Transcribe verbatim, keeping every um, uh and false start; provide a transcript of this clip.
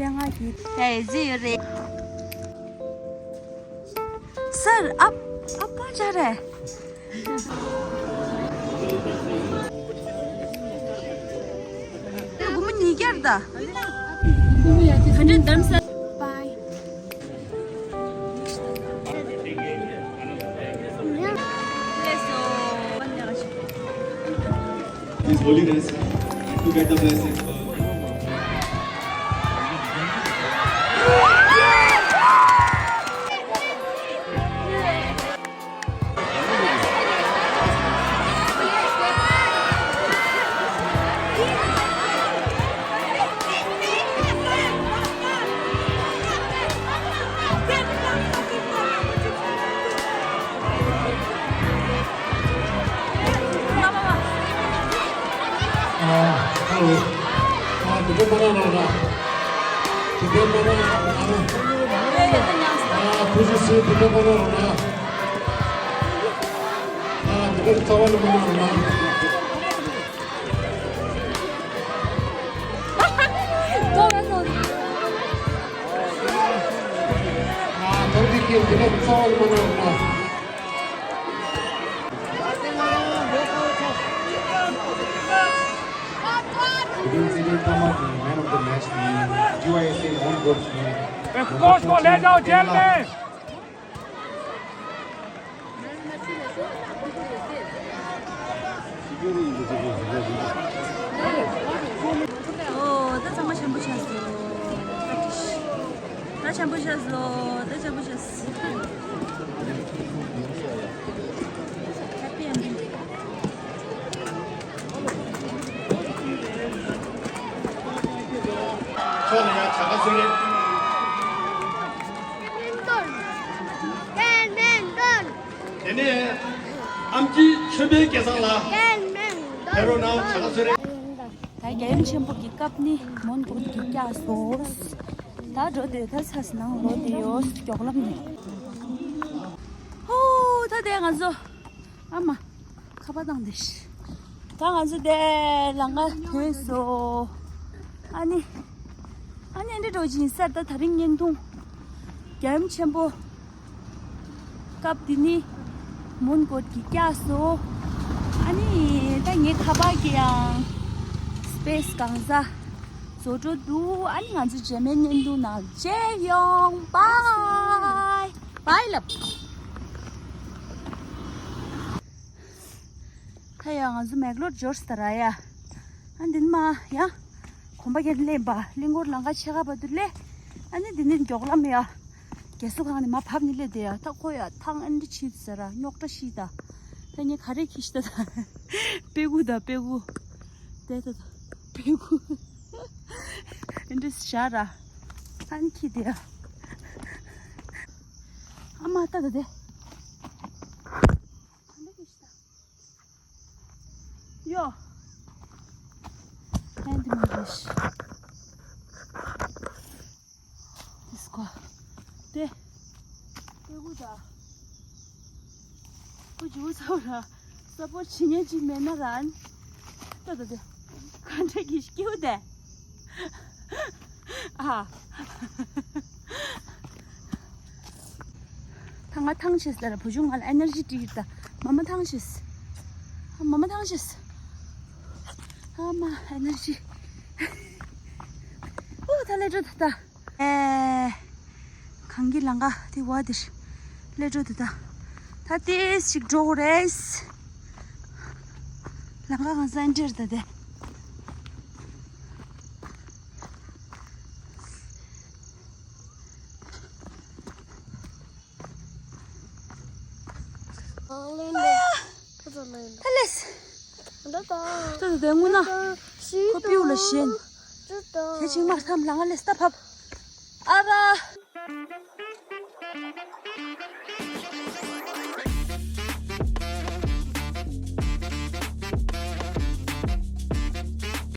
ཡ་ང་གི་ཨེ་ཟི་ཡོད་རེད། སར་ཨབ་ཨབ་གང་ཆ་རེད། སྒོར་མོ་ཉིས་བརྒྱ་རེད་ད། ག་འདྲ་འདམ་ས། Bye. His Holiness, to get the blessings. ཨ། ཧེ་ལོ། ཨ། དེ་ཚོ་མ་རང་རང་ར། དེ་ཚོ་མ་རང་རང་ར། ཨ། ཐུགས་རྗེ་ཆེ། དེ་ཚོ་མ་རང་རང་ར། ཨ། དེ་ཚོ་རྩ་བ་ནས་མ་རང་རང་ར། ཨ། ཐུགས་རྗེ་ཆེ། དེ་ཚོ་རྩ་བ་ནས་མ་རང་རང་ར། Today Zelian Tama གི Man of the Match ནི་ཇི་ཝའི་ཨེས་ཨེ་མོན་གྷོ་ནས། Of course, go, let out, gentlemen. ཨོ། ད་ཚང་མ་ཆེན་པོ་ཆགས་སོང་། ད་ཆེན་པོ་ཆགས་སོང་། ད་ཆེན་པོ་ཆགས་སོང་། Happy ending. ཕྱོགས་ནས་ཡང་བྱ་དགའ་གསོལ་རས། དེ་ནས་ཨམ་ཆི་ཆོས་འཕེལ་སྐལ་བཟང་ལགས་ཕེབས་རོགས་གནང་། བྱ་དགའ་གསོལ་རས། ད་རྒྱལ་ཡུམ་ཆེན་པོ་གི་སྐབས་ནི་མོན་གྷོ་གི་བཀྱག་སོ། ད་འགྲོ་དུས་ད་ཚ་ནང་ལོ་དེ་ཡོད་མགྱོགས་ལམ་ནས། ཧོ། ད་དེ་ང་ཚོ། ཨ་མ། ཁ་པར་བཏང་དེ། ད་ང་ཚོ་དེ་ལམ་ཁ་ཐོན་སོང་། ཨ་ནི། ཨ་ནི་འདི་འགྲོ་ཅིང་སར་ད་དེ་རིང་བརྙན་ཐུང་། རྒྱལ་ཡུམ་ཆེན་པོ། སྐབས་འདི་ནི་མོན་གྷོ་གི་བཀྱག་སོ། ཨ་ནི་ད་ངའི་ཁ་པར་གྱི་ཡང་སི་པེ་སི་གང་ཟག་བཟོ་འགྲོ་འདུག་ཨ་ནི་ང་ཚོ་རྗེས་མའི་བརྙན་ཐུང་ནང་མཇལ་ཡོང་། བཱའི། བཱའི་ལབ། ད་ཡ་ང་ཚོ་མེག་ལོར་འབྱོར་སོང་ད་ར་ཡ། ཨ་འདི་ནི་མ་ཡ། གོམ་པ་རྒྱག་ནས་སླེབས་པ། གླིང་སྐོར་ལམ་ཁ་ཕྱེད་ཀ་བར་དུ་སླེབས། ཨ་ནི་འདི་ནི་མགྱོགས་ལམ་ཡ། རྒས་གསོ་ཁང་ནས་མར་བབས་ནས་སླེབས་དེ་ཡ། ད་ཁོ་ཡ་ཐང་ཨ་འདྲ་ཕྱིས་ཟེར་ར། རྙོག་དྲ་ཤི་ད། ད་ངས་ག་རེ་ཁྱི་ཤི་ད་ད། དཔེ་ཁུག་ད་དཔེ་ཁུག་དེ་ད་ད་དཔེ་ཁུག་ཨ་འདྲ་བཞག་ར། ཨ་ནི་ཁྱི་དེ་ཡ། ཨ་མ་ད་ད་དེ། ག་འདྲ་ཁྱི་ཤི་ད། ཡོ། ཨེ་འདི་མི་རེད། དེ་སྐོ། དེ། དེ་གུ་ད། ཁོ་ཇུ་ཚ་ར། ས་པོ་ཆི་ཉེ་ཅི་མེད་ན་རན། ད་ད་དེ། ག་འདྲ་གི་སྐྱེའུ་དེ། ཨ། ད་ང་ཐང་ཆད་ལ་ར། བུ་ཆུང་ང་ལ་ཨེ་ནར་ཇི་སྤྲད་ད། མ་མ་ཐང་ཆད། ཨ་མ་མ་ཐང་ཆད། ཨ་མ་ཨེ་ནར་ཇི། ཨོ་ད་ལས་འགྲོ་ད་ད། ཨེ། གངས་ཀྱི་ལམ་ཁ་དེ་བ་དེར་སླེབས་འགྲོ་འདུག་ད། ད་ཏོག་ཙམ་འགྲོ་དགོས་རེད། ལམ་ཁ་གང་ས་འདྲེར་ད་དེ། ད་ལས། ད་ད་དེ་དངོས་ན་ཁོ་པིའུ་ལ་ཞེན། ཁྱེད་ཅིག་མར་ཐམ་ལམ་ཁ་ལས་ད་བབས།